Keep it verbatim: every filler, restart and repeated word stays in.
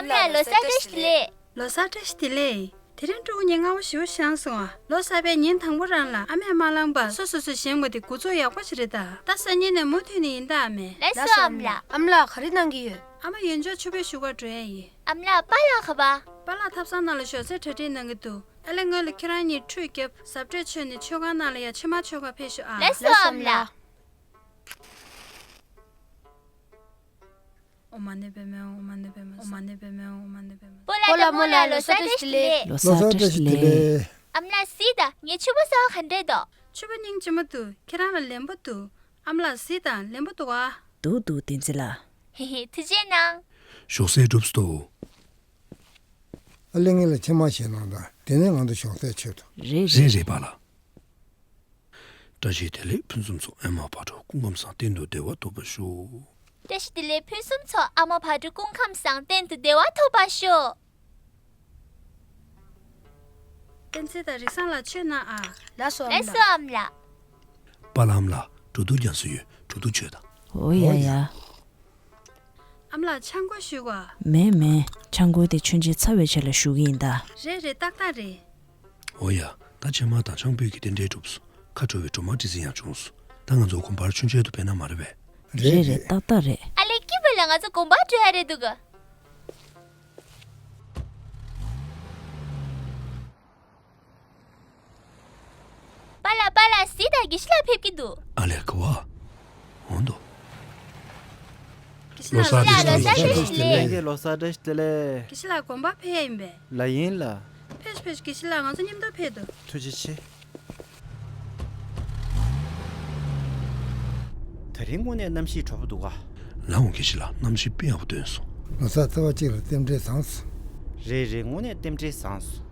ལ་ལོ་གསར་བཀྲ་ཤིས་བདེ་ལེགས། ལོ་གསར་བཀྲ་ཤིས་བདེ་ལེགས། དེ་རིང་ཕྲུ་གུ་གཉིས་སྔ་པོ་ཞེ་པོ་བཞེངས་སོང་ཨ། ལོ་གསར་པའི་ཉིན་དང་པོ་རང་ལ་ཨ་མས་མ་བླངས་པར་སོ་སོ་སོས་བཞེངས་པ་དེ་འགོ་ཚུགས་ཡག་པོ་ཞིག་རེད་ད། ད་སང་ཉིན་ནས་མུ་མཐུད་ནས་ཡིན་ད་ཨ་མས། ལགས་སོ་ཨ་མ་ལགས། ཨ་མ་ལགས་ག་རེ་གནང་གི་ཡོད། ཨ་མ་ཡོན་ཆབ་ཕྱུ་པའི་བཞུགས་སྒར་འགྲོ་ཡ་ཡིན། ཨ་མ་ལགས་པཱ་ལགས་ག་པར། པཱ་ལགས་ཐབ་ཚང་ནང་ལ་ཞོགས་ཟས་གྲ་སྒྲིག་གནང་གི་འདུག་ཨ་ལས་སྔོན་ལ་ཁྱེད་རང་གཉིས་ཁྲུས་བརྒྱབ་གཟབ་སྤྲས་མཆོད་ནས་མཆོད་ཁང་ནང་ལ་ཡ་ཕྱེ་མར་མཆོད་གར་ཕེབས་ཤོག་ཨ། ལགས་སོ་ཨ་མ་ལགས། ཨོཾ་མ་ཎི་པདྨེ་ཧཱུྃ། ཨོཾ་མ་ཎི་པདྨེ་ཧཱུྃ། ཨོཾ་མ་ཎི་པདྨེ་ཧཱུྃ། ཨོཾ་མ་ཎི་པདྨེ་ཧཱུྃ། སྤོ་ལགས་དང་རྨོ་ལགས་ལོ་གསར་བཀྲ་ཤིས་བདེ་ལེགས། ལོ་གསར་བཀྲ་ཤིས་བདེ་ལེགས། ཨ་མ་ལགས་གཟིགས་དང་། ངའི་ཕྱུ་པ་གསར་པ་ག་འདྲས་འདུག་ཕྱུ་པ་སྙིང་རྗེ་མོ་འདུག་ཁྱེད་རང་ལ་ལེན་པོ་འདུག་ཨ་མ་ལགས་གཟིགས་དང་། ལེན་པོ་འདུག་ཨ། འདུག་འདུག་བསྟན་འཛིན་ལགས། ཧེ་ཧེ། ཐུགས་རྗེ་གནང་། ཞོགས་ཟས་གྲུབ་སོང་། ཨ་ལས་ངེད་ལ་ཕྱེ་མར་ཞིག་གནང་དང་། དེ་ནས་ང་ཚོ་ཞོགས་ཟས་མཆོད་དོ། རེད་རེད། རེད་རེད་པཱ་ལགས། བཀྲ་ཤིས་བདེ་ལེགས་ཕུན་སུམ་ཚོགས། ཨ་མ་བག་དྲོ་སྐུ་ཁམས་བཟང་། གཏན་དུ་བདེ་བ་ཐོབ་པར་ཤོག་བཀྲ་ཤིས་བདེ་ལེགས་ཕུན་སུམ་ཚོགས། ཨ་མ་བག་དྲོ་སྐུ་ཁམས་བཟང་། གཏན་དུ་བདེ་བ་ཐོབ་པར་ཤོག་བསྟན་འཛིན་དང་རིག་བཟང་ལགས་མཆོད་གནང་ཨ། ལགས་སོ་ཨ་མ་ལགས། ལགས་སོ་ཨ་མ་ལགས། པཱ་ལགས་ཨ་མ་ལགས། གྲོ་ཐུག་རྒྱག་ས་ཡོད། གྲོ་ཐུག་མཆོད་དང་། འོ་ཡ་ཡ། ཨ་མ་ལགས་ཆང་སྒོར་ཞུ་ག་མེད་མེད། ཆང་སྒོར་དེ་མཆོད་མཇལ་ཚར་བའི་རྗེས་ལ་ཞུ་གི་ཡིན་ད། རེད་རེད། ཏག་ཏག་རེད། འོ་ཡ། ད་ཕྱེ་མར་དང་ཆང་ཕུད་ཀྱི་རྟེན་འབྲེལ་གྲུབ་སོང་། ཁ་དྲོ་བའི་སྒྲོལ་མ་ཁྲི་འཛིན་ཡང་བྱུང་སོང་། ད་ང་ཚོ་དགོན་པར་མཆོད་མཇལ་དུ་ཕེབས་ན་མ་རེད་པས། རེད་རེད། ཏག་ཏག་རེད། ཨ་ལས་སྐྱིད་པ་ལ། ང་ཚོ་དགོན་པར་འགྲོ་ཡ་རེད་འདུག་ག་པཱ་ལགས་པཱ་ལགས། གཟིགས་དང་། དགེ་བཤེས་ལགས་ཕེབས་ཀྱི་འདུག་ཨ་ལས་ག་པར། འོང་དོ། དགེ་བཤེས་ལགས་ལོ་གསར་བཀྲ་ཤིས་བདེ་ལེགས། ལྷན་རྒྱས་ལོ་གསར་བཀྲ་ཤིས་བདེ་ལེགས། དགེ་བཤེས་ལགས་དགོན་པར་ཕེབས་ཡ་ཡིན་པས། ལགས་ཡིན་ལགས། ཕེབས་ཤིག་ཕེབས་ཤིག་དགེ་བཤེས་ལགས། ང་ཚོ་མཉམ་དུ་ཕེབས་དོ། ཐུགས་རྗེ་ཆེ། དེ་རིང་དངོས་གནས་གནམ་གཤིས་དྲོ་པོ་འདུག་ག་ལགས་འོང་། དགེ་བཤེས་ལགས། གནམ་གཤིས་དཔེ་ཡག་པོ་སྟོན་སོང་། ལོ་གསར་ཚེས་པ་གཅིག་ལ་རྟེན་འབྲེལ་བཟང་སོང་། རེད་རེད། དངོས་གནས་རྟེན་འབྲེལ་བཟང་སོང་